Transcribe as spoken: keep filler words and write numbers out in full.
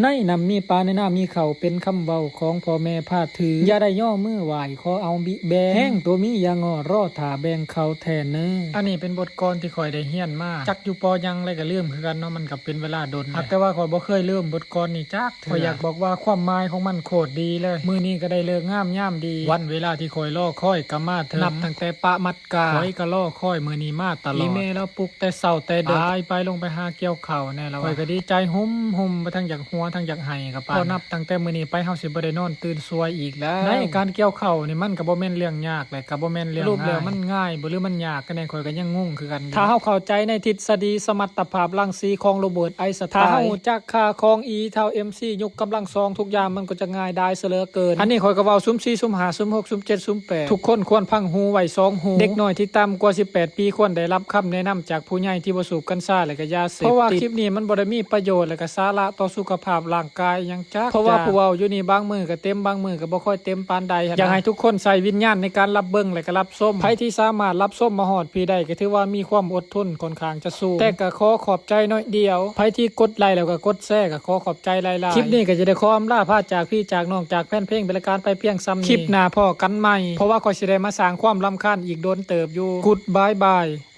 ในน้ำมีปลาในนามีข้าวเป็นคำเว้าของพ่อแม่พาถือ อย่าได้ย่อมือไหว้ขอเอาบิแบง แฮงตัวมีอย่าง้อรอถ้าแบ่งเขาแทนเน้อ อันนี้เป็นบทกลอนที่ข้อยได้เฮียนมา จักอยู่ ป.หยัง เลยก็ลืมคือกันเนาะ มันก็เป็นเวลาดน แต่ว่าข้อยบ่เคยลืมบทกลอนนี้จักเทื่อ ข้อยอยากบอกว่าความหมายของมันโคตรดีเลย มื้อนี้ก็ได้ฤกษ์งามยามดี วันเวลาที่ข้อยรอคอยก็มาถึง นับตั้งแต่ปะมัดกา ข้อยก็รอคอยมื้อนี้มาตลอด อีแม่ลาวปลุกแต่เช้าแต่ดึก ไปๆ ลงไปหาเกี่ยวข้าวแน่แล้ว ข้อยก็ดีใจหุ่มๆ บ่ทั้งอยากหัวทั้งอยากไห้ก็ปาน พอนับตั้งแต่มื้อนี้ไปเฮาสิบ่ได้นอนตื่นสวยอีกแล้ว ในการเกี่ยวข้าวนี่มันก็บ่แม่นเรื่องยาก และก็บ่แม่นเรื่องง่าย สรุปแล้วมันง่ายบ่หรือมันยากกันแน่ ข้อยก็ยังงงคือกันอยู่ ถ้าเฮาเข้าใจในทฤษฎีสมรรถภาพรังสีของโรเบิร์ตไอน์สไตน์ ถ้าเฮารู้จักค่าของ E เท่า mc ยกกำลังสอง ทุกอย่างมันก็จะง่ายดายซะเหลือเกิน อันนี้ข้อยก็เว้าซุมสี่ ซุมห้า ซุมหก ซุมเจ็ด ซุมแปด ทุกคนควรฟังหูไว้สองหู เด็กน้อยที่ต่ำกว่าสิบแปดปีควรได้รับคำแนะนำจากผู้ใหญ่ที่บ่สูบกัญชาและก็ยาเสพติด เพราะว่าคลิปนี้มันบ่ได้มีประโยชน์และก็สาระต่อสุขภาพร่างกายหยังจัก เพราะว่าผู้เว้าอยู่นี่บางมื้อก็เต็ม บางมื้อก็บ่ค่อยเต็มปานใดหั้นนะ อยากให้ทุกคนใช้วิญญาณในการรับเบิ่งและก็รับชม ไผที่สามารถรับชมมาฮอดพี้ได้ก็ถือว่ามีความอดทนค่อนข้างจะสูง แต่ก็ขอขอบใจน้อยเดียว ไผที่กดไลค์แล้วก็กดแชร์ก็ขอขอบใจหลายๆ คลิปนี้ก็จะได้ขออำลาพาจากพี่จากน้องจากแฟนเพลงเป็นรายการไปเพียงส่ำนี้ คลิปหน้าพ้อกันใหม่ เพราะว่าข้อยสิได้มาสร้างความรำคาญอีกโดนเติบอยู่ Goodbye bye